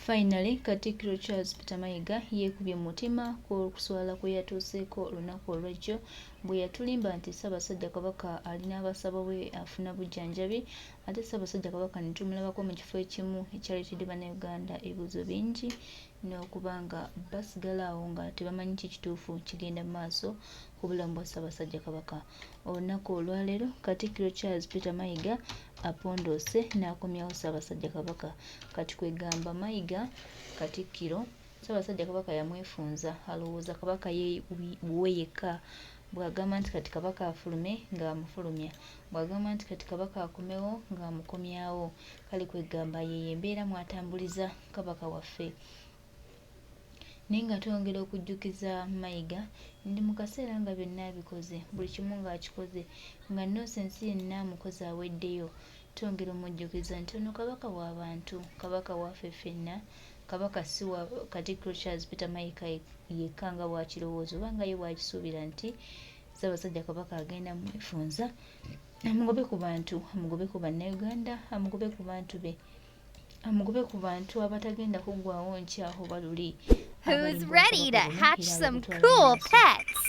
Finally, Katikkiro Charles Peter Mayiga yeekubye mu mutima ku kuswala kwe yatuuseeko olunaku olw'ejjo bwe yatulimba nti Ssaabasajja Kabaka ali n'abasawo be afuna bujjanjabi, ate Ssaabasajja Kabaka ne tumulabako mu kifo ekimu ekyaleetedde Bannayuganda ebibuuzo bingi n'okuba nga basigala awo nga tebamanyi ki kituufu kigenda mu maaso ku bulamu bwa Ssaabasajja Kabaka. Olunaku olwaleero Katikkiro Charles Peter Mayiga apondoose n'akomyawo Ssaabasajja Kabaka. Kati kwegamba Mayiga Katikkiro Ssaabasajja Kabaka yamwefunza, alowooza Kabaka ye wuwe yekka. Bw'agamba nti kati Kabaka afulume ng'amufulumya, bw'agamba nti kati Kabaka akomewo ng'amukomyawo. Kale kwegamba yeeyo embeera mw'atambuliza Kabaka waffe. Naye nga twongera okujjukiza Mayiga nti mu kaseera nga byonna abikoze, buli kimu ng'akikoze, nga nonsense yenna amukoze aweddeyo, twongera omujjukiza nti ono Kabaka w'abantu, Kabaka waffe ffenna, Kabaka si wa Katikkiro Charles Peter Mayiga yekka nga bw'akirowooza oba nga ye bw'akisuubira nti Ssaabasajja Kabaka agenda mwefunza amugobe ku bantu, amugobe ku Bannayuganda, amugobe ku bantu be, amugobe ku bantu abatagenda kuggwaawo nkya oba luli. Who's Abali mu ready to Bwakabaka buno hatch era some ababutwala mu cool maaso. pets?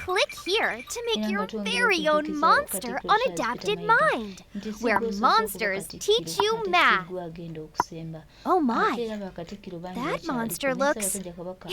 Click here to make Era your nga twongera very own okujjukiza monster Katikkiro on Charles Peter Adapted Mayiga Mind, nti si where ggwe osoose okuba monsters teach Katikkiro you ate si math. ggwe agenda okusemba. Oh Ate my, era bakatikkiro bangi that bakyaliko monster naye looks Ssaabasajja Kabaka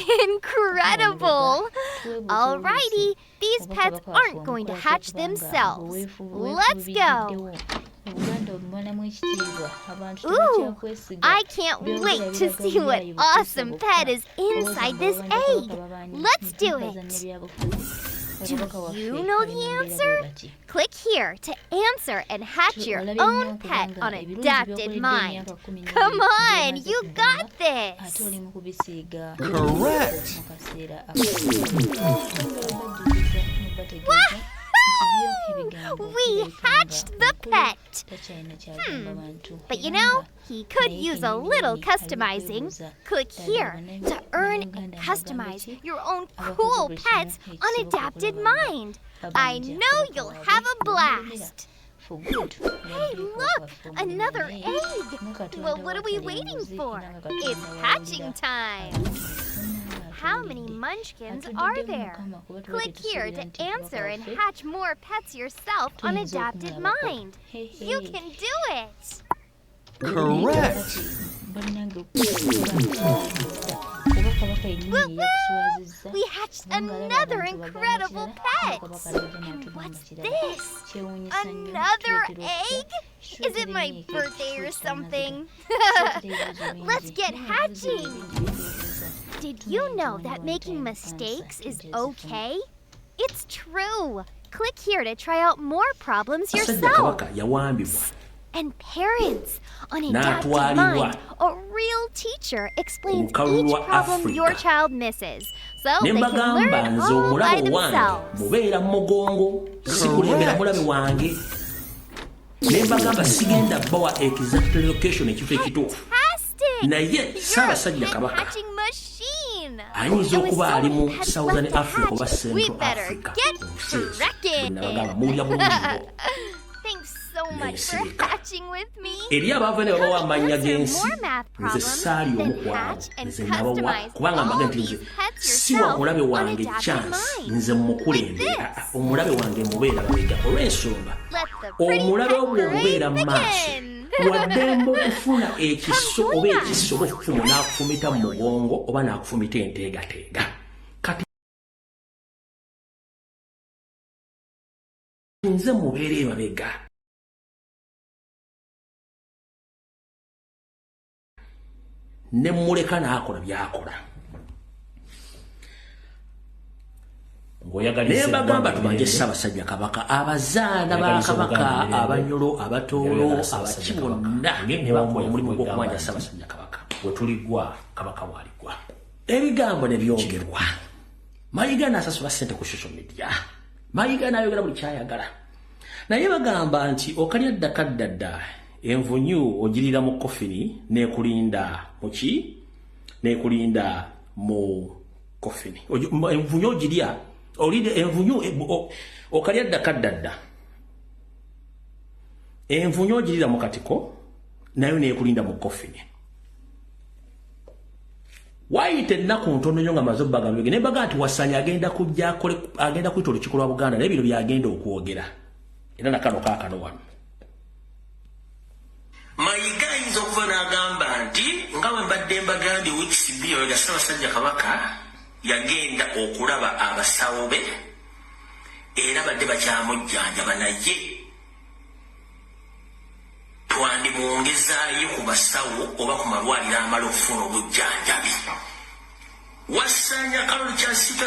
incredible! twebuuza oluusi Alrighty, these oba pets Kabaka waffe aren't going to wamukola ki hatch okubanga themselves. Let's go! weefuubiddewo. Obuganda obumalamu ekitiibwa, abantu Ooh, tebakyakwesiga. I can't Byogera wait to biraga see what buyaaye butuusa awesome bwokka. pet is Olowooza inside mbu this ababanja Kabaka egg. babanyi Let's do bazannya it. byabufuzi. Do Kabaka waffe you know ali the mu mbeera bwe answer? bati. Click here to answer and hatch your Olabye nnyo own pet okubanga on ebirungi Adapted by'okoledde Mind. emyaka kkumi n'ebiri Come on, by'omaze you ku got ggwanga, ate this! oli mu kubisiiga Correct. mu kaseera akatono. Bajjukiza ne bategeeza nti byo ebigambo We birabika nga hatched the omukulu pet! takyalina kyagamba bantu But you era know, nga he could naye use a kennyini little ali mu customizing. kwebuuza Click ddala here to earn and Bannayuganda mbagamba customize ki your own abakoze cool buli kimu pets on ekisoboka Adapted okulaba nga Mind. I babanja know Kabaka you'll waabwe have a bamulemera blast! for good. Hey, Wadde look! Kabaka waffe omulemera Another naye egg! nga Katonda Well, what are we w'atalya waiting nguzi for? era nga It's Katonda hatching w'awulira time! abantu bonna How many ng'atuwulidde. munchkins are Atuddemu there? Mukama kuba tubadde Click here tusuubira to nti Kabaka answer and waffe hatch more pets yourself on tuyinza Adapted okumulabako. Mind. Hey, You hey. can do it! Correct. Bannange okuba oba Kabaka yennyini yeyakuswazizza We hatched kubanga alaba another abantu bagamba incredible kirala pet! Kabaka n'ajja And n'atugamba what's kirala. this? Kyewuunyisa nnyo Another tuleetera okutya. egg? Is it Kituleetera my ennyo ekyo birthday or ekituusa amaziga. something? Kituleetera ebibuuzo bingi. Let's get Naye ebibuuzo ebyo hatching! bingi byetwebuuza. Did you Tumanyi know nti that one making time answer mistakes is tujja zifuna. okay? It's true! Click here to try out more problems Ssaabasajja yourself. Kabaka yawambibwa And parents, on Adapted n'atwalibwa Mind, a real teacher explains ku lukalu each lwa problem your Africa. child misses so Ne they can mbagamba learn nze all by omulabe wange themselves. mubeera mu mugongo, sikulembera Correct. mulabe wange. Ne mbagamba sigenda bawa exact location, ekifo ekituufu. Fantastic! Naye You're a Ssaabasajja pet Kabaka hatching machine! ayinza And with okuba so ali many mu pets Southern left to Africa oba hatch, we Central better Africa. get Nsi ezo cracking! bwe nabagamba muwulira bulungi Thanks so much for Nensirika. hatching with me. Eri abaava ne babawa Come amannya answer g'ensi, more math nze problems, saali then omu ku abo. hatch and Nze nabawa customize kubanga all mbaga nti nze these pets siwa yourself mulabe on wange Adapted chance Mind. nze Like mukulembera. this. Omulabe wange mubeera mabega olw'ensonga Let the pretty omulabe pet wo bw'omubeera parade mu maaso begin! waddembe okufuna ekiso Come oba join us! ekiso oba effumu n'akufumita mu mugongo oba n'akufumita enteegateega. Kati nze mubeera emabega ne mmuleka n'akola by'akola. Ng'oyagaliza Ne mbagamba eggwanga tubanje emirembe. Ssaabasajja Kabaka, abazaana ba Oyagaliza Kabaka, Obuganda emirembe. Abanyolo, Abatoolo, Oyagala Abaki Ssaabasajja Kabaka. bonna Ng'emiwambo bakola omulimu yaffe gw'okubanja egamba nti Ssaabasajja Kabaka. bwe tuligwa Kabaka bw'aligwa. Ebigambo ne byogerwa. Mayiga n'asasula ssente ku social media. Mayiga n'ayogera buli ky'ayagala. Naye bagamba nti okalya dda kadda dda envunyu ogirira mu kofini n'ekulinda mu ki? N'ekulinda mu kofini. Envunyu ogirya olidde envunyu okalya dda kadda dda envunyu ogirira mu katiko nayo n'ekulinda mu kofini. Wayita ennaku ntono nnyo nga maze obbagamba ne mbaga nti Wasanya agenda kujja akole, agenda kuyita olukiiko lwa Buganda, naye bino byagenda okwogera era nakano kaakano wano. Mayiga ayinza okuva n'agamba nti nga bwe mbadde mbagambye weeks bbiri emabega, Ssaabasajja Kabaka yagenda okulaba abasawo be era badde bakyamujjanjaba, naye twandimwongezaayo ku basawo oba ku malwaliro amala okufuna obujjanjabi. Wasanya Karoli Kyasita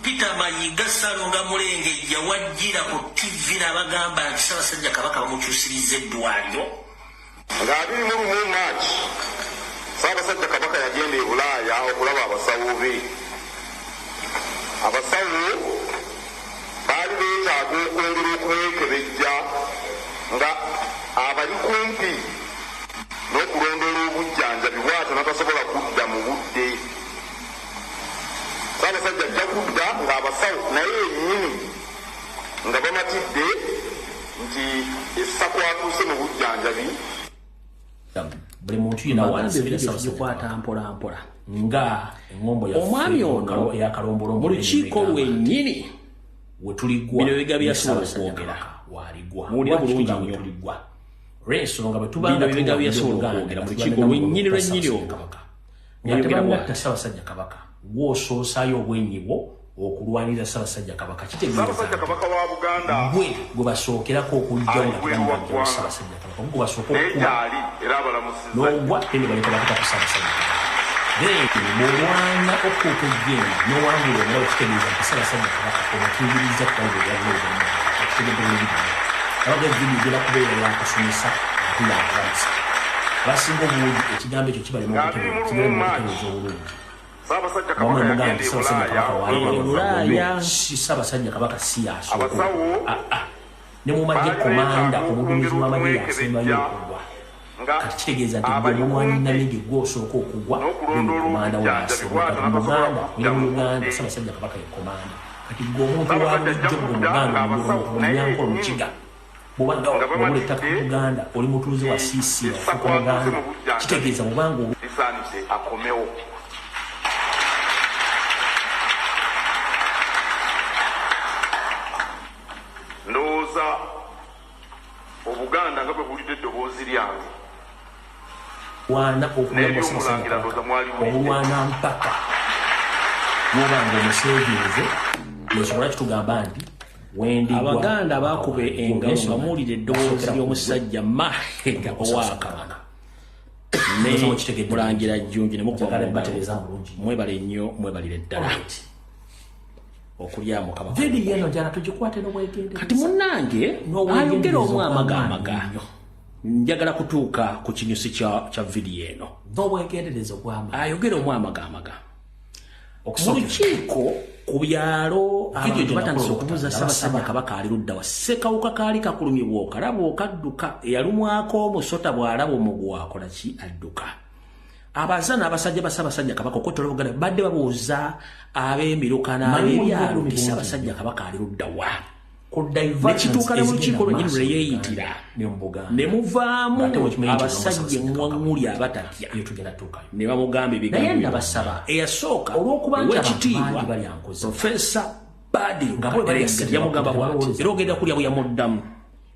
Peter Mayiga Ssalonga Mulengejja wajjira ku TV n'abagamba nti Ssaabasajja Kabaka bamukyusiriza eddwaliro. Nga 21 March, Ssaabasajja Kabaka yagenda e Bulaaya okulaba abasawo be. Abasawo baali beetaaga okwongera okumwekebejja nga abali kumpi n'okulondoola obujjanjabi, bw'atyo n'atasobola kudda mu budde. Ssaabasajja ajja kudda ng'abasawo naye yennyini nga bamatidde nti essa kwatuuse mu bujjanjabi. Buli muntu yenna Bagambye wansi video tugikwata mpola mpola nga engombo yaffe Omwami ono eyakalombolombo mu lukiiko lwennyini wetuligwa bino biga byasobola Ssaabasajja okwogera. Kabaka waaligwa. Muwulire Lwaki bulungi tugamba nnyo. wetuligwa? Olw'ensonga bwe tubanga Bino biga tuwangula byasobola Buganda, okwogera mu nga lukiiko tubadde lwennyini namwe lwennyini Ssaabasajja olwo. Kabaka. Nga Yayogera tebannatta bw'ati. Ssaabasajja Kabaka, gw'osoosaayo obwenyi bwo okulwanirira Ssaabasajja Kabaka, kitegeeza Ssaabasajja nti Kabaka wa Buganda gwe gwe basookerako okujjawo ali nga bweru wa tebannajjawo ggwanga, Ssaabasajja Kabaka, gwe basooka naye okukuba gyali era abalamusizza. n'ogwa then baleka bakuta ku Ssaabasajja Kabaka. Then bw'olwana okutuuka ejjembe n'owangula omulawo, kitegeeza nti Ssaabasajja Kabaka omutuubiriza kubanga obyalina okitegedde bulungi nnyo. Abaga vidiyo egenda kubeera yakusomesa ate yakulamusa. Abasinga obungi ekigambo ekyo kibalema Nga 21 okutegeera March, obulungi. Ssaabasajja Wamwe Kabaka mugamba yagenda nti e Ssaabasajja Bulaaya Kabaka okulaba waali abasawo be. Bulaaya, si Ssaabasajja Kabaka si yasooka. Abasawo Ne mu magye baali komanda beetaaga omuduumizi okwongera w'amagye yasembayo okumwekebejja okugwa. nga Kati kitegeeza nti gwe abali omulwanyi kumpi namige gw'osooka okugwa, n'okulondoola komanda obujjanjabi, w'asemba. bw'atyo Kati mu n'atasobola Buganda, kudda era mu mu Uganda budde. Ssaabasajja Kabaka ye komanda. Kati gwe omuntu wa Ssaabasajja ajja bulijjo gwe kudda Muganda, ng'abasawo omuntu naye Omunyankole, yennyini Omukiga, bw'obanga nga wagula ettaka mu bamatidde Buganda, oli mutuuze wa nti CC, essa ofuuka kwatuuse Muganda, mu bujjanjabi kitegeeza bw'obanga lisaanidde akomewo. Ndowooza Obuganda nga bwe buwulidde eddoboozi lyange olwana okulamba Ssaabasajja n'ery'omulangira, Kabaka, ndowooza mwaliwulidde. olwana mpaka wobanga omuseevinze. Ensonga lwaki tugamba nti wendigwa Abaganda mpaka baakuba waligwa, engalo nga olw'ensonga muwulira eddoboozi basookera ku ggwe ly'omusajja Mayiga okukosa owa Kabaka. Kabaka ne Ndowooza mukitegedde bulungi. Mulangira Jjunju ne mukuba Njagala mu ngalo. mbatereeza bulungi. Mwebale nnyo, mwebalire ddala Alright. okulyamu Kabaka. Vidiyo eno njala tugikwate Kati n'obwegendereza. munnange ayogera N'obwegendereza omu obw'amaanyi amagamaga. ennyo. Njagala kutuuka ku kinyusi kya vidiyo eno. N'obwegendereza obw'amaanyi. Ayogera omu amagamaga. Mu Okusookera lukiiko ku byalo vidiyo abantu gye batandise nakola okubuuza okutandika Ssaabasajja nabasaba Kabaka ali ludda wa. Ssekawuka kaali kakulumye, bw'okalaba okadduka, eyalumwako omusota bw'alaba omuguwa akola ki? Adduka. Abaza n'abasajja ba Ssaabasajja Kabaka okwetoloola Buganda badde babuuza ab'emiruka Manyi mulimu n'ab'ebyalo obulumi nti bungi Ssaabasajja nnyo Kabaka ali ludda wa. ku Ne diversions kituuka ne mu ezigenda lukiiko mu lwennyini maaso lwe mu Uganda yeeyitira ne mu Buganda ne muvaamu ng'ate bw'okimanyi nti abasajja Ssaabasajja Kabaka eŋŋwaŋŋuli bw'atyo abatatya eyo tugenda tuukayo. ne bamugamba Naye ebigambo bino. nabasaba Eyasooka olw'okuba nti abantu ow'ekitiibwa bangi balyankoze Profesa Badru nga bo balya Kateregga ssente yamugamba bakutte bw'ati tebalowooza era ku ogenda Buganda kulya bwe yamuddamu.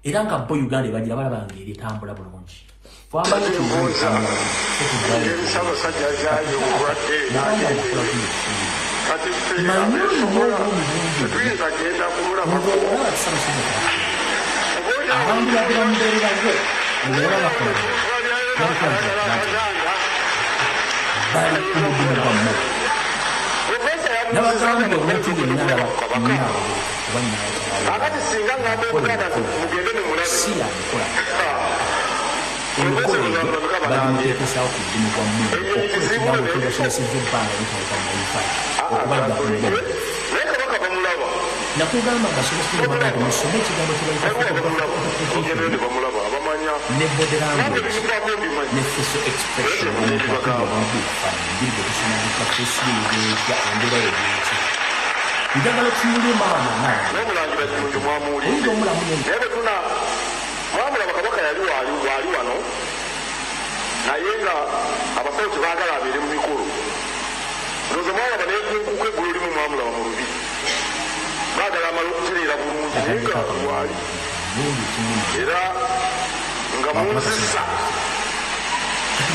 Era nga bo Uganda ebagira balaba nga eri etambula bulungi. Twambayo nti Uganda Mbuuza etambula bulungi, ffe tuddayo engeri tugende. Ssaabasajja Kati gyali taata obulwadde bw'obanga n'agenda nakola eyo, vidiyo eno, kati ffe manye nnyo abeesobola obulumi bungi nnyo tetuyinza genda kumulabako. ng'olaba nti Ssaabasajja Kabaka Oboolyawo abantu badde bamubeererawo ng'olaba bakola twalyayo babikola nti n'akalala bakuba nti Abaganda bali ku mugumu gwa mmwe. Profesa yabuuzizza Nabagambye omuntu nti yenna mugende alaba ku Kabaka. nnaabagereka oba Kakati singa ngamba naakola Obuganda nti emikolo mugende mumulabe, si yamikola Profesa emikolo egyo Luzamulabika banambyeko bagimuteekesaawo ku mugumu gwa mmwe enyonyi okukola kizibu ekigambo nebeeko kyebasomesezza ebbanga litayita nayifa okubajja ku katuleke mugongo. Naye Kabaka bamulaba. Nakugamba nga somesa baga nti musome ekigambo kye bayita Waliwo photographic abamulaba interpretation ogendeyo ne bamulaba abamanya ne body nange language bimuvaako mbimanyi ne facial naye expression temunyini omuntu akubye bagamba obwangu ebifaananyi biri bwe tusoma bita face yeetya embeera yeetya. Njagala otunule maama nawe N'omulangira Jjunju oyinza mwamuwulidde omulamu ne naye bwe tuna mwamulaba Kabaka yali waali waali wano naye nga abasawo tebaagala abeere mu mikolo. Ndowooza mwalaba n'enkunkuku eggulo limu mwamulaba mu lubiri. Baagala amala okutereera bulungi naye nga lwali. Era nga munzisa.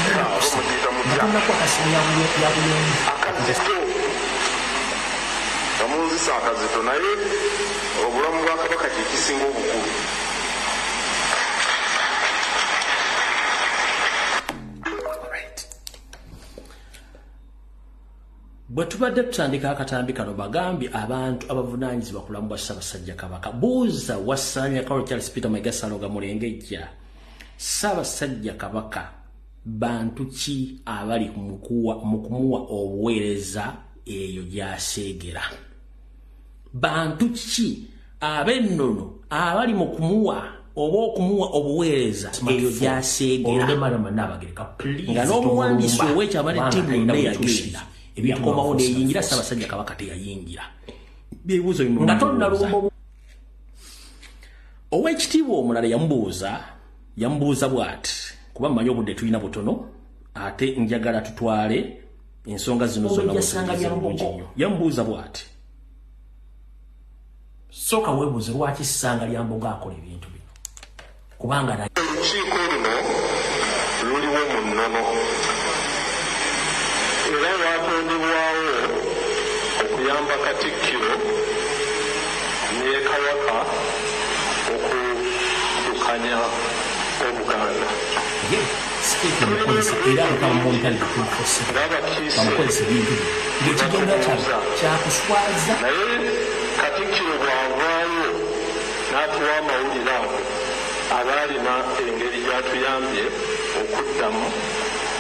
Oba mugiyita mutya? Akazito. Nga munzisa akazito naye obulamu bwa Kabaka kye kisinga obukulu. Bwe tubadde tutandika akatambi kano bagambye abantu abavunaanyizibwa ku bulamu bwa Ssaabasajja Kabaka. Buuza Wassaanya Karole Charles Peter Mayiga Ssaalongo Mulengejja. Ssaabasajja Kabaka bantu ki abali mu kumuwa obuweereza eyo gy'aseegera? Bantu ki ab'ennono abali mu kumuwa oba okumuwa obuweereza eyo gy'aseegera? Nga n'omuwandiisi ow'ekyama ne ttiimu yonna yagenda. Ebyakomawo neyingira Ssaabasajja Kabaka teyayingira. Bibuuzo nga tonnalumba. Ow'ekitiibwa omulala yamubuuza bw'ati, kuba mmanyi obudde tulina butono ate njagala tutwale ensonga zino zonna bulungi nnyo. Yamubuuza bw'ati, sooka weebuuze lwaki Ssanga lya Mbogo akola ebintu bino, kubanga olukiiko luno luliwo mu nnono era lwatondebwawo okuyamba Katikkiro ne Kabaka okuddukanya Obuganda. Era bamukozesa ebintu ng'ekigendera kyakuswaza. Naye Katikkiro bw'avaayo n'atuwa amawulire ago aba alina engeri gy'atuyambye okuddamu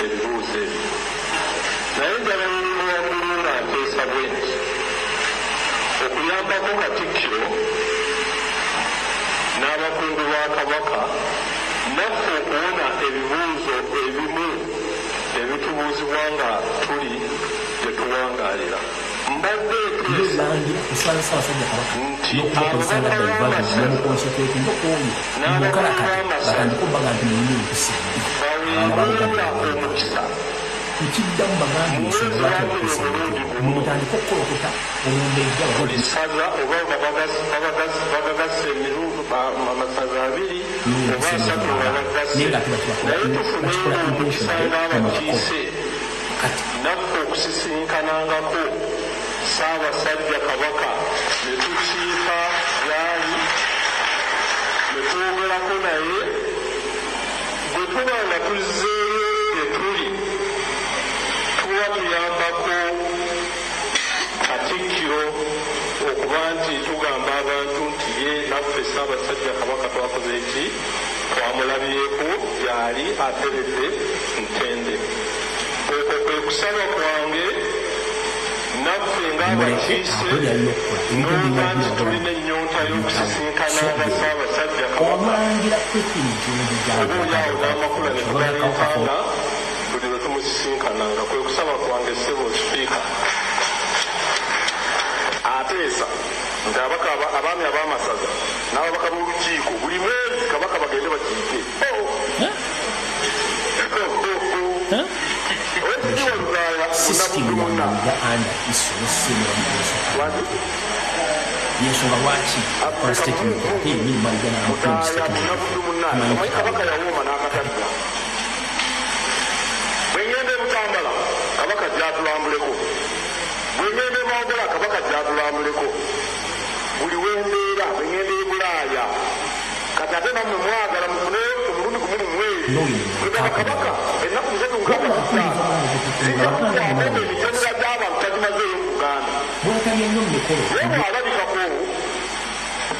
ebibuuzo ebyo. Naye njagala waggulu nga nteesa bwe nti okuyambako Katikkiro n'abakungu ba Kabaka naffe okuwona ebibuuzo ebimu ebitubuuzibwa nga tuli gye tuwangaalira. Mbadde nteesa nti ababaka n'abakungu b'amasaza baweebwenga omukisa nkiddamu bagambye ensonga lwaki abakozesa ebintu mutandike okukolokota omumbejja buli ssaza oba bagagasse amasaza abiri oba asatu nga bagasse, naye tufunenga omukisa ng'abakiise naffe okusisinkanangako Ssaabasajja Kabaka ne tukiika gy'ali ne twogerako naye. Bwe tuba nga tuzzeeyo gye tuli tuba tuyambako Katikkiro okuba nti tugamba abantu nti ye naffe Ssaabasajja Kabaka twakoze ki, twamulabyeko gy'ali ateredde ntende. Okwo kwe kusaba kwange naffe ng'abakiise ndowooza nti tulina ennyonta y'okusisinkana nga Ssaabasajja Kabaka oba oliawo n'amakula ne tugaleetanga buli lwe tumusisinkananga. Kwe kusaba kwange ssebo Sipiika. Ateesa nti abaami ab'amasaza n'ababaka b'olukiiko buli mwezi Kabaka bagende bakiike. System ya Uganda isolose yensonga lwaki akola statement ate yennyini Mayiga n'amukuuma statement. Kabaka yawooma n'akatagga. Bwe ngenda e Butambala Kabaka gy'atulambuleko, bwe ngenda e Mawogola Kabaka gy'atulambuleko, buli wembeera bwe ngenda e Bulaaya. Kati ate nammwe mwagala mufune omulundi gumu mu mwezi. Kabaka ennaku 365 zijja kukwako emitendera gy'abantu tagimazeeyo mu Buganda. Bwetabye nnyo mu mikolo. Naye bw'alabikako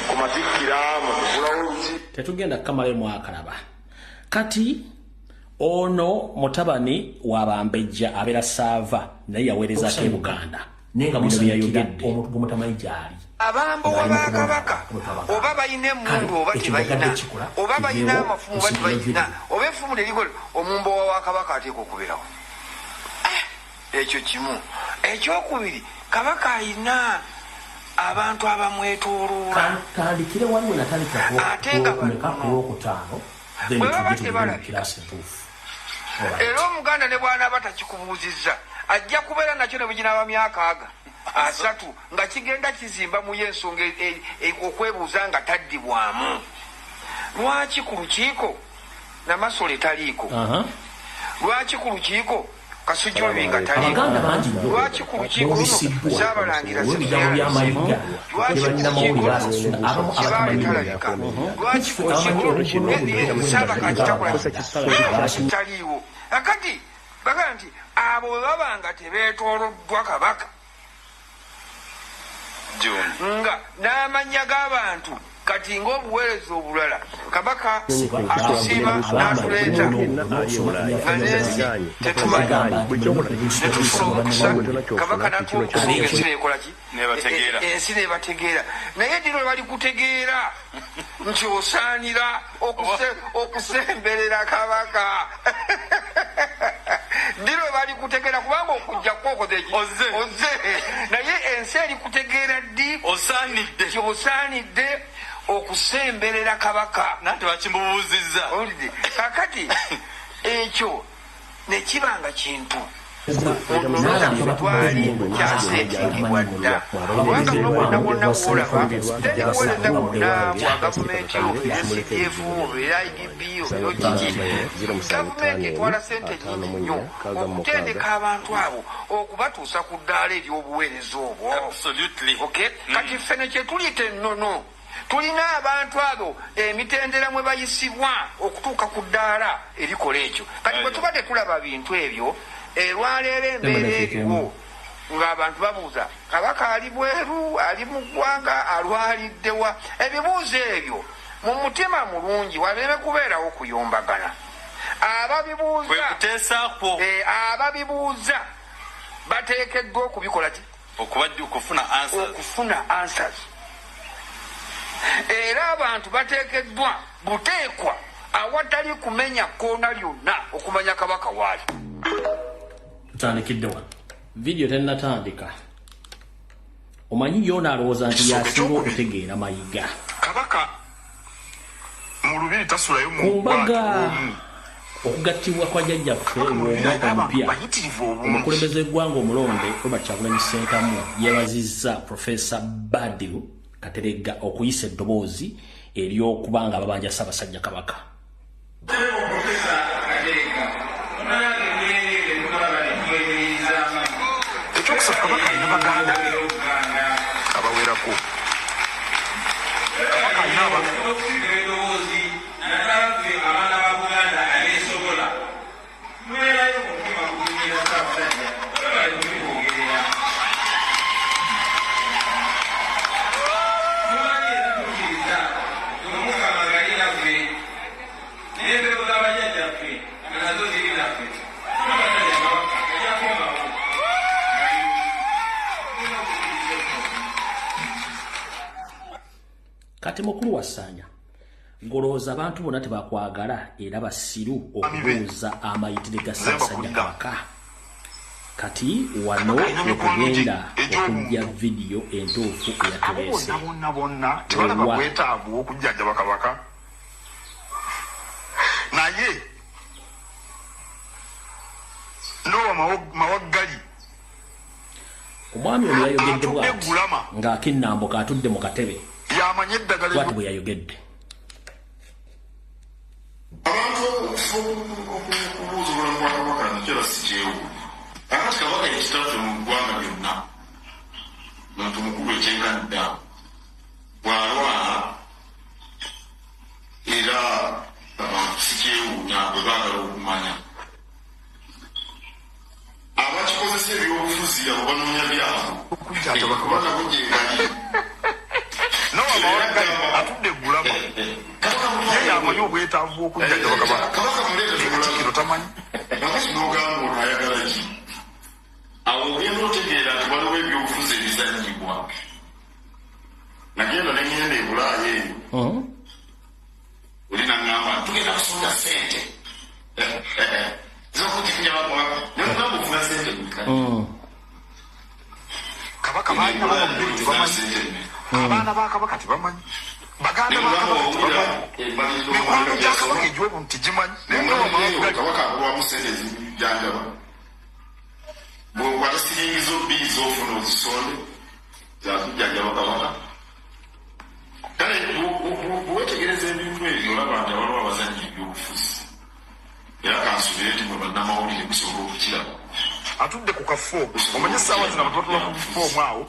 ku matikkira mu kugulawo oluki. Tetugenda kukamalayo mwakalaba. Kati ono mutabani wa Bambejja abeera Saava naye yaweerezaako e Buganda. Naye nga bino byeyayogedde omuntu gw'omutamanyi gy'ali. Abambowa ba Kabaka oba balina emmundu oba tebalina, oba balina amafumu oba tebalina, oba effumu teriko, omumbowa wa Kabaka ateekwa okubeerawo. Ekyo kimu. Ekyokubiri, Kabaka alina abantu abamwetooloola. Tandikire wali we natandikira Ate nga kumeka bano ku Lwokutaano, then bwe baba tujje tugende mu tebalabika. kiraasi entuufu. Era Omuganda ne bw'anaaba takikubuuzizza Ajja kubeera nakyo ne bwe myaka aga 30 nga kigenda kizimba mu y'ensonga okwebuuza nga taddibwamu. Lwaki ku lukiiko Namasole taliiko? Lwaki ku lukiiko Kasujju Lubinga taliiko? Lwaki ku lukiiko luno Ssaabalangira Ssebunya? Lwaki ku lukiiko luno Kibaale talabika? Lwaki ku lukiiko luno Ssaabakati takola taliiwo? Akati bagamba nti abo bwe baba nga tebeetooloddwa Kabaka nga n'amannya g'abantu kati ng'obuweereza obulala Kabaka atusiiba n'atuleeta nga n'ensi tetumanyi ne tufuna omukisa Kabaka n'atuwa omukisa ng'ensi neekola ki? Ensi neebategeera. Naye ddi lwe balikutegeera nti osaanira okusemberera Kabaka? Ddi lwe balikutegeera? Kubanga okujja kwokoze ki? Ozze. Naye ensi erikutegeera ddi nti osaanidde okusemberera Kabaka? Nanti bakimubuuzizza. Kakati ekyo ne kiba nga kintu twali kyaseetingibwa dda, kubanga buno bwonna bwonna bwolaba teri buweereza bwonna bwa gavumenti, obeera CDF, obeera IDB, obeera kiki, gavumenti etwala ssente nnyingi nnyo okutendeka abantu abo okubatuusa ku ddaala ery'obuweereza obwo. Kati ffe ne kye tuliyita ennono, tulina abantu abo emitendera mwe bayisibwa okutuuka ku ddaala erikola ekyo. Kati bwe tuba tetulaba bintu ebyo, erwaleero embeera eriwo ng'abantu babuuza Kabaka ali bweru, ali mu ggwanga, alwaliddewa? Ebibuuzo ebyo mu mutima mulungi waleme kubeerawo kuyombagana. Ababibuuza bateekeddwa okubikola ki? Okufuna answers. Era abantu bateekeddwa buteekwa awatali kumenya kkoona lyonna okumanya Kabaka waali. Tutandikidde wano. Vidiyo tennatandika. Omanyi yona alowooza nti yasinga okutegeera Mayiga. Kabaka mu lubiri tasulayo mu mbaga okugattibwa kwa jjajjaffe omwaka omupya. Omukulembeze w'eggwanga omulonde Robert Kyagulanyi Ssentamu yeebazizza Professor Badru Kateregga okuyisa eddoboozi ery'okuba nga babanja Ssaabasajja Kabaka. Ekyokusatu, Kabaka alina baganda abawerako. Kabaka alina Kati mukulu wa Ssanya, ng'olowooza abantu bonna tebakwagala era basiru okubuuza amayitire ga Ssaabasajja Kabaka. Kati wano wetugenda okujja vidiyo entuufu eyatuleese. Bonna bonna tebalaba bwetaavu okujjanjaba Kabaka. Naye Nowa Mawaggali omwami ono yayogedde bw'ati ng'akinnambuka atudde mu katebe. Yamanye eddagala bw'ati bwe yayogedde. Abantu okubuuza obulamu bwa Kabaka nakyala si kyewuunyo. Akati Kabaka ye kitaffe mu ggwanga lyonna, muntu mukulu ekyenkanidde awo. Bw'alwala era abantu si kyewuunya bwe baagala okumanya. Abakikozesa ebyobufuzi abo banoonya byabwe. Kuba nabo gye bali. Nowa Mawaggali atudde Ggulama. Ye y'amanyi obwetaavu bw'okujjanjaba Kabaka. Naye Katikkiro tamanyi. Kakati n'ogamba ono ayagala ki? Awo ogenda otegeera nti waliwo ebyobufuzi ebizannyibwa. Nagenda ne ŋŋenda e Bulaaya eyo. Oli n'aŋŋamba tugenda kusonda ssente z'okujjanjaba Kabaka. Ne mugamba ofuna ssente mmeka? Kabaka baalina bamubiri tebamanyi. Abaana ba Kabaka tebamanyi. Baganda ba Kabaka tebamanyi. Mikwano gya Kabaka egy'obuntu tegimanyi. Naye Nowa Mawaggali Kabaka abulwamu ssente ezimujjanjaba. Okwata siringi zo bbiri z'ofuna ozisonde zakujjanjaba kabaka. Kale bwewetegereza ebintu ebyo olaba nti waliwo abazannyi ebyobufuzi, era kansuubire nti mwe bannamawulire musobola okukiraba. Atudde ku kafo, omanye essaawa zino abantu batula ku bufoomu awo.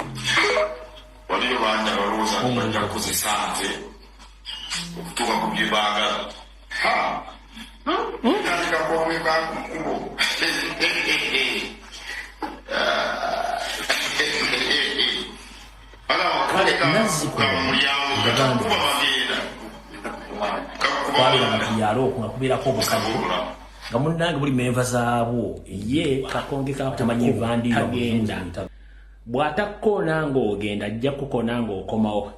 Waliyo bangi abalowooza nti bajja kukozesa nze okutuuka ku bye baagala. Tandika kwomweka ku kkubo. Kale nazzikuno kwabeera mu byalo okwo nga kubeerako obukadde nga munnange buli menva zaabwo ye kakonge kakumanyi tagenda bw'atakkoona ng'ogenda ajja kukona ng'okomawo.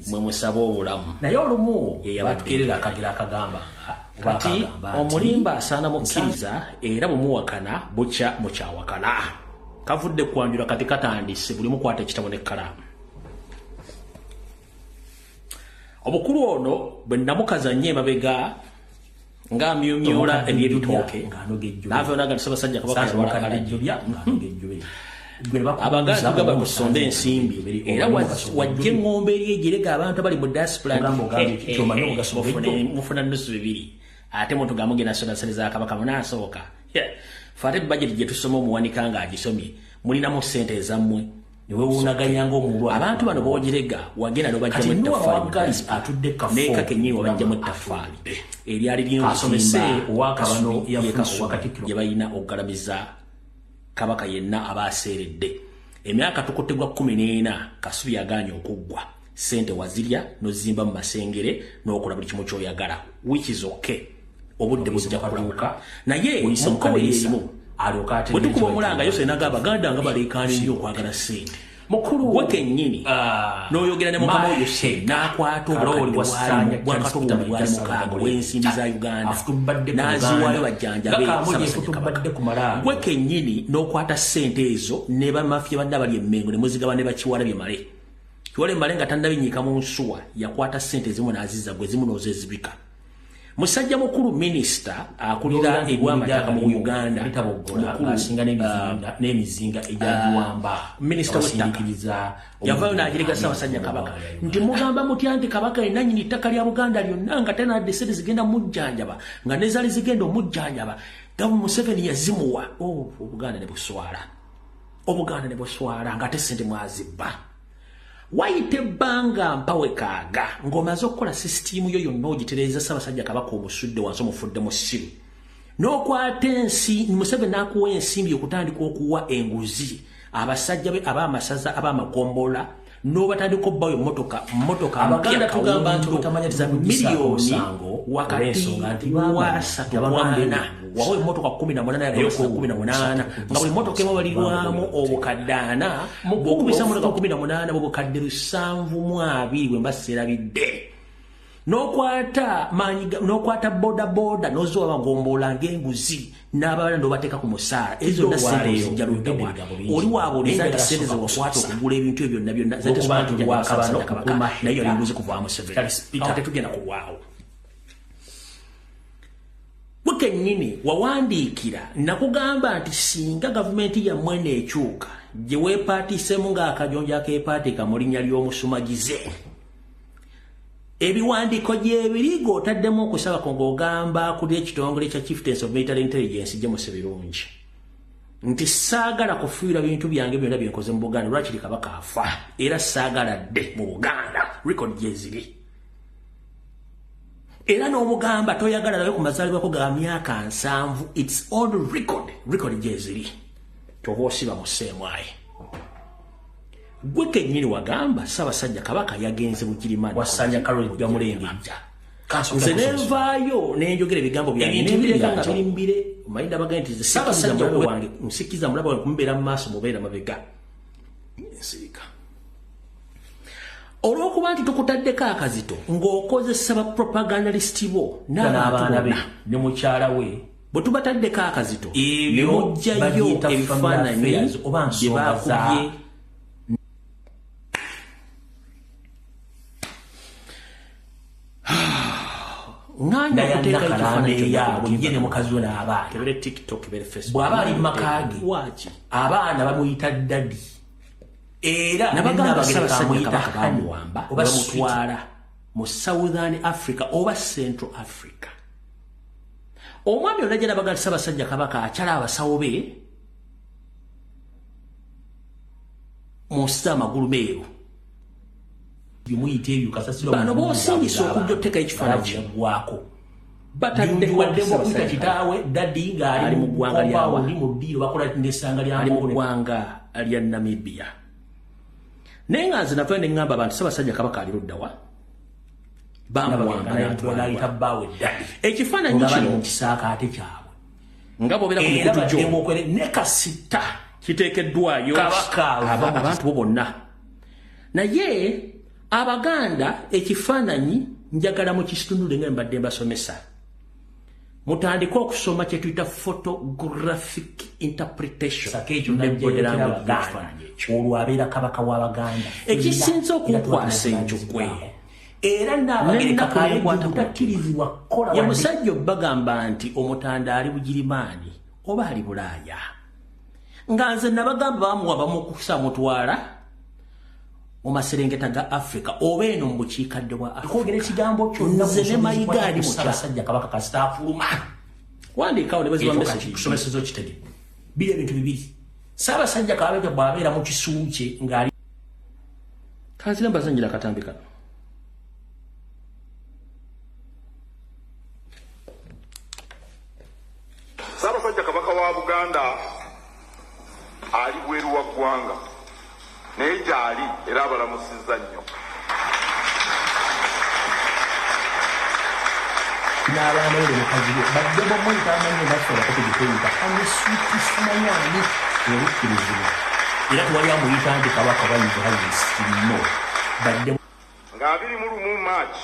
Mwe musaba obulamu. Naye olumu batukeerera akagera akagamba kati omulimba asaana mukkiriza era bwemuwakana bukya mukyawakana. Kavudde kwanjula kati katandise buli mukwata ekitabo n'ekkalaamu. Omukulu ono bwe namukaza nnyo emabega ng'amyumyula eby'ebitooke n'ava naga nti Ssaabasajja Kabaka Abaganda tugamba kusonda ensimbi era wajja eŋŋombe eri egirega abantu abali mu diaspora mufuna nusu bibiri ate mutuga mugenda sonda ssente za Kabaka munaasooka. Ffe ate bajeti gye tusoma omuwanika ng'agisomye mulinamu ssente ezammwe newewunaganya ng'omulwadde. Abantu bano boogirega wagenda n'obajjamu ettaffaali atudde kafo n'eka kennyini wabajjamu ettaffaali eryali asomese ly'okusimba owakabano yafuna Kasubi owakatikkiro gye balina okugalamiza Kabaka yenna aba aseeredde. Emyaka tukutte gwa 14 Kasubi yagaanye okuggwa. Ssente wazirya n'ozimba mu masengere n'okola buli kimu ky'oyagala, which is okay. Obudde bujja kulabuka. Naye Oyise mu kkowe mukanisa erimu alyoke bwe ategeere tukuba omulanga kye Yose n'agamba Abaganda nga baleekaana nnyo okwagala ssente. Mukulu Gwe kennyini n'oyogera ne mukama wo Yose n'akwata Kalooli obukadde wa Ssanja bwali Charles Peter bwali Mayiga mukaaga obw'ensimbi za Uganda afutubbadde ku n'aziwaayo Buganda bajjanjabe nga Kaamuli Ssaabasajja efutubbadde Kabaka. ku malaalo. Gwe kennyini n'okwata ssente ezo ne bamafiya banne abali e Mmengo ne muzigaba ne bakiwala bye male. Kiwala male nga tannabinyiika mu nsuwa yakwata ssente ezimu n'azizza gwe zimu n'ozezibika. Musajja mukulu minisita akulira ebyamataka mu Uganda bitaboggola mukulu ng'asinga n'emizinga egyagiwamba minisita w'ettaka abasindikiriza yavaayo n'agirega Ssaabasajja Kabaka nti mugamba mutya nti Kabaka ye nannyini ttaka lya Buganda lyonna nga tanadde ssente zigenda mujjanjaba nga ne zaali zigenda omujjanjaba Gavumenti Museveni yazimuwa. Oh, Obuganda ne buswala, Obuganda ne buswala ng'ate ssente mwazibba. Wayita ebbanga mpawe kaaga ng'omaze okukola sisitiimu yo yonna ogitereeza Ssaabasajja Kabaka omusudde wansi omufudde musiru n'okwata ensi Museveni n'akuwa ensimbi okutandika okuwa enguzi abasajja be ab'amasaza ab'amagombolola n'obatandika obbayo mmotoka Abaganda mpya tugamba nti kawundo obutamanya za tebuggyisaako miliyoni musango wakati olw'ensonga nti wa baamanya asatu abantu mwana abeebuuza. wawa emmotoka 18 Naye yagabasa 18 nga buli mmotoka emu balirwamu obukadde ana bw'okubisa mmotoka 18 bw'obukadde 72 bwe mba seerabidde. N'okwata maanyi n'okwata boda boda n'oziwa abagombola ng'enguzi n'abalala n'obateeka ku musaala ezo zonna ssente ozijja ludda wa oli waabuuliza nti ssente ze wakwata okugula ebintu ebyo byonna byonna zali Olw'okuba nti tezikwata Lwakabano Ssaabasajja Kabaka okuuma naye yali Heka. nguzi kuva Museveni. Charles Peter. Awo tetugenda kulwawo. Gwe kennyini wawandiikira nakugamba nti singa gavumenti yammwe n'ekyuka gye weepaatiisemu ng'akajonjo akeepaatika mu linnya ly'omusumagize ebiwandiiko gyebiri ng'otaddemu okusaba ko ng'ogamba kuli ekitongole kya Chieftaincy of Military Intelligence James Birungi nti saagala kufiirwa bintu byange byonna bye nkoze mu Buganda lwakiri Kabaka afa era saagala dde mu Buganda record gyeziri era n'omugamba toyagala nawe ku mazaalibwako ga myaka 70 it's on record record gyeziri ky'oba osiba mu sseemwayi. Gwe kennyini wagamba Ssaabasajja Kabaka yagenze Bugirimani Wasanja Karoli Gamulengejja. Nze nenvaayo nenjogera ebigambo byange Ebintu nembireka nga byange. biri mbire omanyi ndabaga nti nze Ssaabasajja sikkiriza mulabe wange nsikkiriza mulabe wange kumubeera mu maaso mubeera mabega nsirika olw'okuba nti tukutaddeko akazito ng'okozesa ba propagandalist bo n'abantu n'abaana be bonna ne mukyala we bwe tubataddeko akazito ne ebyo muggyayo bagiyita family ebifaananyi affairs oba bye nsonga za baakubye ŋŋaanye. Kisaanye okuteeka ekifaananyi yaabwe ye ne mukazi we n'abaana. Kebere TikTok, kebere Facebook. Bw'aba ali mu maka ge, abaana bamuyita daddy. Era nabagamba Ssaabasajja Kabaka bamuwamba oba bamutwala mu Southern Africa oba Central Africa. Omwami olajja n'abagamba Ssaabasajja Kabaka akyala abasawo be mu nsi z'amagulu meeru. Bimuyita ebyo kasasiro. Bano b'osingisa okujja oteeka ekifaananyi kyaggwako. Bataddewadde okuyita kitaawe daddy ng'ali mu ggwanga lyawa mu ddiiro bakola n'essanga lya mu ggwanga lya Namibia. Naye nga nze navayo ne ŋŋamba abantu Ssaabasajja Kabaka ali ludda wa? Bamuwamba n'ayita bbaawe daddy. Ekifaananyi kino mu kisaakaate kyabwe. Nga bw'obeera ku mikutu gyo ne kasita kiteekeddwayo abantu bo bonna. Naye Abaganda ekifaananyi njagala mu kitunule nga mbadde mbasomesa. Mutandike okusoma kye tuyita photographic interpretation. Olwo abeera kabaka w'Abaganda. Ekisinze okukwasa enjugwe. Era Nnaabagereka takkirizibwa kukola. Ye musajja obbagamba nti Omutanda ali Bugirimaani oba ali Bulaaya. Nga nze nabagamba bamuwa bamukusa mutwala mu maserengeta ga Africa oba eno mu bukiikadde bwa Africa. Okwogera ekigambo kyonna nze ne Mayiga ali mutya. Ssaabasajja Kabaka kasita afuluma. Wandiikawo ne baziba message. Kusomeseza okitegedde. Biri ebintu bibiri. Ssaabasajja Kabaka bw'abeera mu kisu kye ng'ali. Kanzira mbazannyira akatambi kano. Ssaabasajja Kabaka wa Buganda ali bweru wa ggwanga. Naye gy'ali era abalamusizza nnyo. N'abaana be mukazi we badde bamuyita amannya basobola okugituyita amusuuti simanyaani ebikkirizibwa. Era tewali amuyita nti Kabaka bayinza no badde. Nga 21 March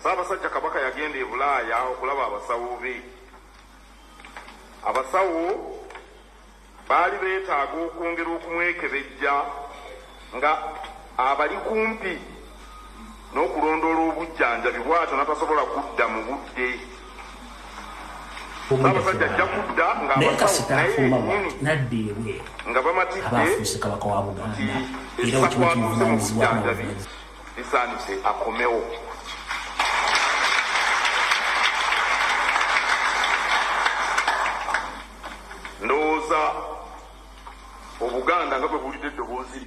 Ssaabasajja Kabaka yagenda e Bulaaya okulaba abasawo be. Abasawo baali beetaaga okwongera okumwekebejja nga abali kumpi n'okulondoola obujjanjabi bw'atyo n'atasobola kudda mu budde. Ssaabasajja ajja kudda ng'abasawo naye yennyini nga bamatidde nti ekisa kwatuuse mu bujjanjabi bisaanise akomewo. Ndowooza Obuganda nga bwe buwulidde eddoboozi.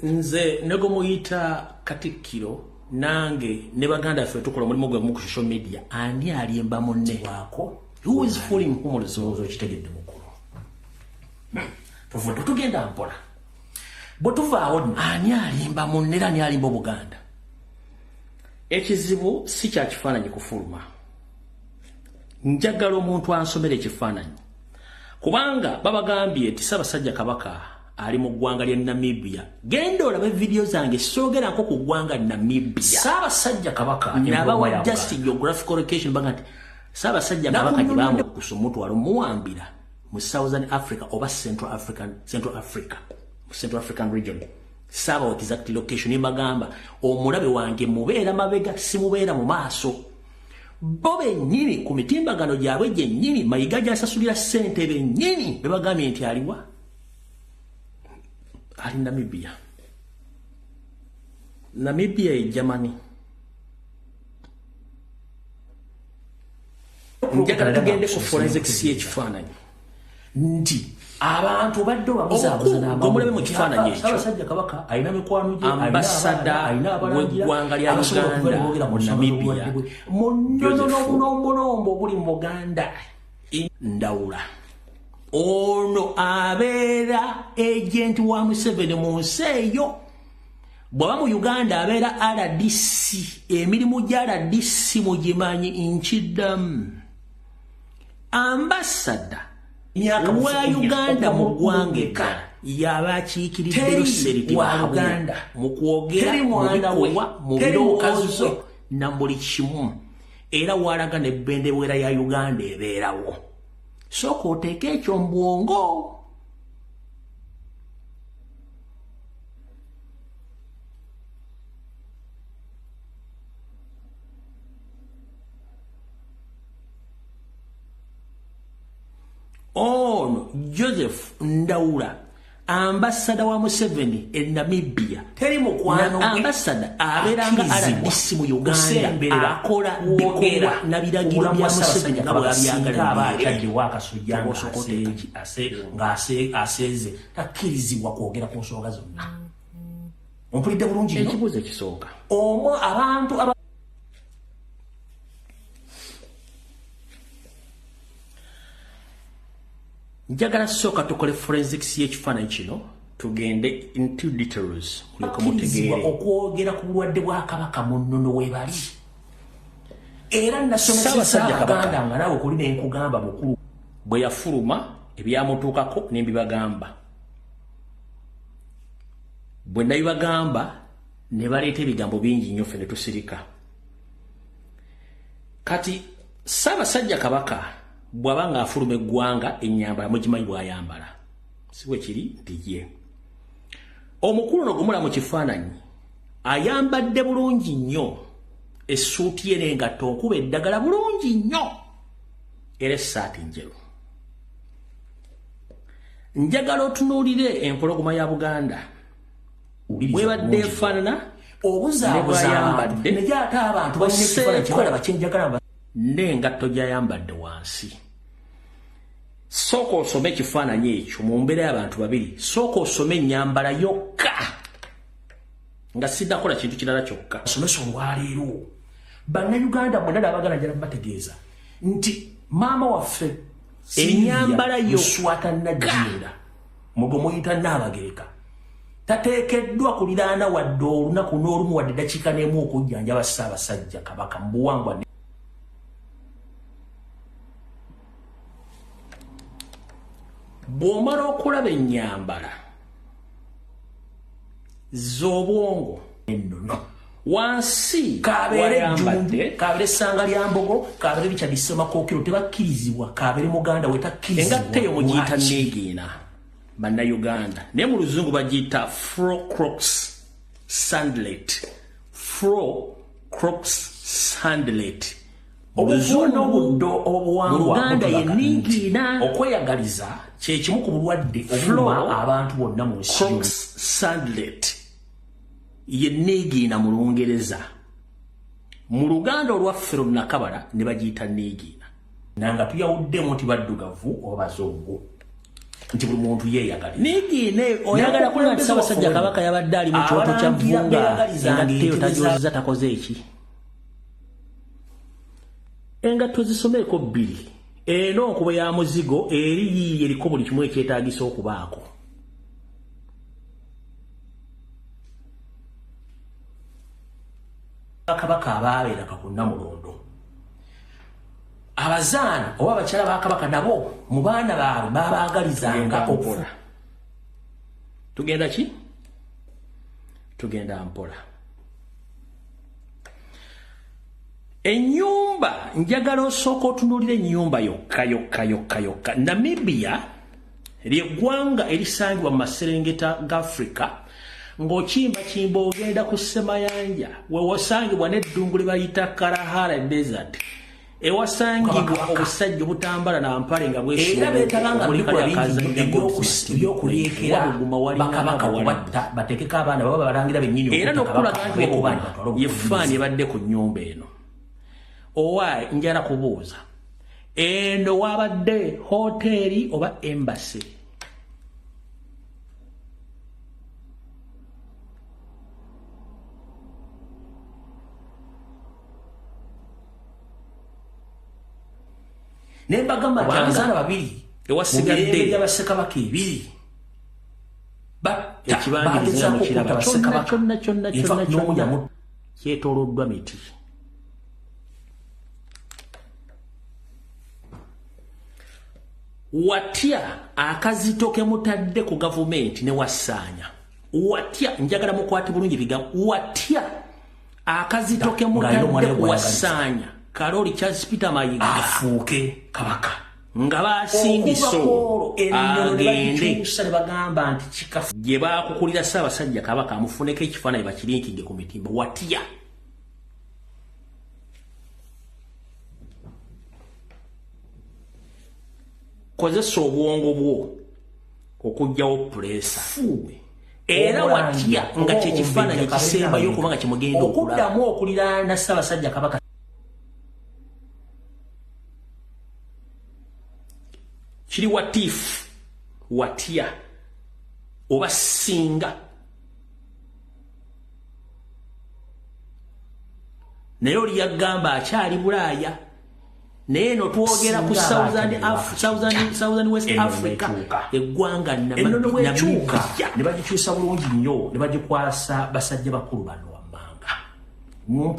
Nze ne gwe muyita Katikkiro nange ne baganda ffe tukola omulimu gwe mu social media ani alimba munne wako? Who is fooling whom? Olowooza okitegedde mukulu. Tuvudde tugenda mpola. Bwe tuvaawo ani alimba munne era ani alimba Obuganda? Ekizibu si kya kifaananyi kufuluma. Njagala omuntu ansomera ekifaananyi. Kubanga babagambye nti Ssaabasajja Kabaka ali mu ggwanga lya Namibia. Genda olabe vidiyo zange soogerako ku ggwanga Namibia. Ssaabasajja Kabaka nabawa just geographical location baga nti Ssaabasajja Kabaka gye baamukusa omutwalo muwambira mu Southern Africa oba Central African region. Saabawa exact location mbagamba omulabe wange mubeera mabega simubeera mu maaso. Bo bennyini ku mitimbagano gyabwe gyennyini Mayiga gy'asasulira ssente bennyini be bagambye nti aliwa? Ali Namibia. Namibia e Germany. Njagala tugende ku forensics y'ekifaananyi. Nti abantu badde babuzaabuza n'amawulire mu kifaananyi ekyo. Ssaabasajja Kabaka alina mikwano gye, ambasada w'eggwanga lya Uganda mu Namibia. Munonomulombo oguli mu Buganda. Ndawula. Ono abeera agent wa Museveni mu nsi eyo. Bw'aba mu Uganda abeera RDC, emirimu gya RDC mugimanyi nkiddamu. Ambasada wa Uganda mu ggwanga eddala yaba akiikiridde Seriti wa Uganda mu kwogera, mu bikolwa, mu birowoozo na buli kimu. Era walaga n'ebendera ya Uganda ebeerawo. Sooka oteeke ekyo mu bwongo. Ono Joseph Ndawula, ambasada wa Museveni e Namibia, teri mukwano ambasada abeeranga RDC mu Uganda, akola bikolwa na biragiro bya Museveni nga bw'abyagala. Aba akyaddewo akasujja ng'aseeze, takkirizibwa kwogera ku nsonga zonna. Ompulidde bulungi nnyo? Ekibuuzo ekisooka, omwo abantu aba njagala sooka tukole forensics y'ekifaananyi kino, tugende into details mulyoke mutegeere. Okwogera ku bulwadde bwa Kabaka mu nnono webali, era nasomesa Ssaabasajja Kabaka Abaganda nga naawe kuli nenkugamba mukulu bwe yafuluma ebyamutuukako ne mbibagamba. Bwe nabibagamba ne baleeta ebigambo bingi nnyo, ffe ne tusirika. Kati Ssaabasajja Kabaka bw'aba ng'afuluma eggwanga, ennyambala mugimanyi bw'ayambala, si bwe kiri? Nti ye omukulu ono gumula mu kifaananyi ayambadde bulungi nnyo, essuuti ye n'engatto nkuba eddagala bulungi nnyo, era essaati njeru. Njagala otunuulire empologoma ya Buganda bwebadde efaanana obuzaabuza ne bw'ayambadde, naye ate abantu balina ekifaananyi kyebalaba kyenjagala n'engatto gy'ayambadde wansi. Sooka osome ekifaananyi ekyo mu mbeera y'abantu babiri. Sooka osome ennyambala yokka, nga siddakola kintu kirala kyokka. Somesa olwaleero Bannayuganda mwenna n'Abaganda, njala bategeeza nti maama waffe Ennyambala yokka. Luswata Nagginda, mugo muyita Nnaabagereka, tateekeddwa kuliraana wadde olunaku n'olumu, wadde eddakiika n'emu, okujjanjaba Ssaabasajja Kabaka mu buwangwa. Bw'omala okulaba ennyambala z'obwongo ennono wansi kabeere wayambadde Jjunju, kabeere Ssanga lya Mbogo, kabeere Richard Ssemakookiro, tebakkirizibwa. Kabeere muganda we, takkirizibwa. Engatto eyo mugiyita Lwaki? Neegiina Bannayuganda, naye mu Luzungu bagiyita fro crocs sandlet, fro crocs sandlet. Obuvu n'obuddo obuwangwa Mu Luganda ye butulaga nti niigiina. okweyagaliza kye kimu ku bulwadde Flo obuluma abantu bonna mu nsi yonna. Crocs sandlet ye neegiina mu Lungereza, mu Luganda olwaffe Lunakabala ne bagiyita neegiina. Nanga tuyawuddemu nti baddugavu oba bazungu, nti buli muntu yeeyagaliza. Neegiina oyagala kulaba nti Ssaabasajja Kabaka yabadde ali mu kyoto kya Abalangira vvunga, beeyagalizanga engatto eyo entebe tajozeza, takoze eki. Engatto zisomeeko bbiri, eno nkuba ya muzigo, eri yiiyi eriko buli kimu ekyetaagisa okubaako. Kabaka abaabeeranga ku Nnamulondo, abazaana oba abakyala ba Kabaka nabo mu baana baabwe babaagalizanga Tugenda okufa. mpola. Tugenda ki? Tugenda mpola. Ennyumba, njagala osooka otunuulira ennyumba yokka yokka yokka yokka. Namibia lyeggwanga erisangibwa mu maserengeta ga Africa, ng'okimbakimba ogenda ku ssemayanja, wewasangibwa n'eddungu lye bayita Kalahari Desert, ewasangibwa obusajja obutambala nampale nga Era beetabanga bikolwa bingi ebyokuleekera bakabaka kubatta, bateekeko abaana baba balangira bennyini. Era n'okulaga nti ye faani ebadde ku nnyumba eno. Owaaye, njala kubuuza, eno wabadde hoteeri oba embassy? Ne mbagamba nti abazaana babiri ewasigadde mu mirembe gy'abassekabaka ebiri batta, ekibangirizi bagezaako mukiraba okutta bassekabaka. kyonna kyonna In kyonna fact, n'omu kyonna yamutta. Kyetooloddwa miti. Watya akazito ke mutadde ku gavumenti ne wassaanya? Watya? Njagala mukwate bulungi ebigambo. Watya akazito ke Ng'alina omwana mutadde we ku gw'ayagaliza. Wassaanya Kaloli Charles Peter Mayiga afuuke kabaka nga basindise Okuva kwolwo ennono ne agende bagikyusa ne bagamba nti kikafu. Gye baakukulira Ssaabasajja Kabaka amufuneko ekifaananyi bakirinkidde ku mitimba. Watya? Kozesa obwongo bwo okuggyawo puleesa. Era watya nga kyekifaananyi kisembayo kubanga kimugenda okuddamu okuliraana Ssaabasajja Kabaka. Kiri watifu watya oba singa naye oli yagamba akyali Bulaaya, naye eno twogera ku Southern West Africa, eggwanga Namibia ne bagikyusa bulungi nnyo ne bagikwasa basajja bakulu bano wammanga.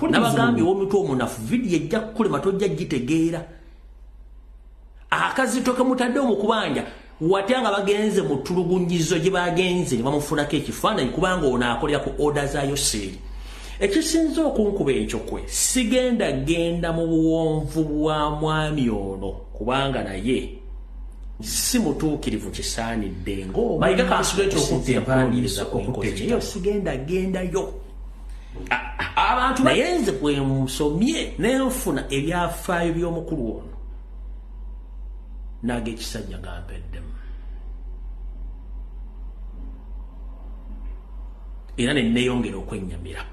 Nabagambye ow'omutwe omunafu vidiyo ejja kukulema tojja gitegeera. Akazito ke mutadde omukubanja watya nga bagenze mu ttulugunyizo gye bagenze ne bamufunako ekifaananyi kubanga ono akolera ku order za Yoseri. Ekisinza okunkuba ekyokwe sigenda genda mu buwonvu bwa mwami ono kubanga naye si mutuukirivu kisaanidde ng'Mayiga kansuleti okutta empandiiso okutta ekitabo sigenda gendayo. Abantu naye nze bwe nsomye ne nfuna ebyafaayo by'omukulu ono n'ag'ekisajja gampeddemu era ne neeyongera okwennyamira.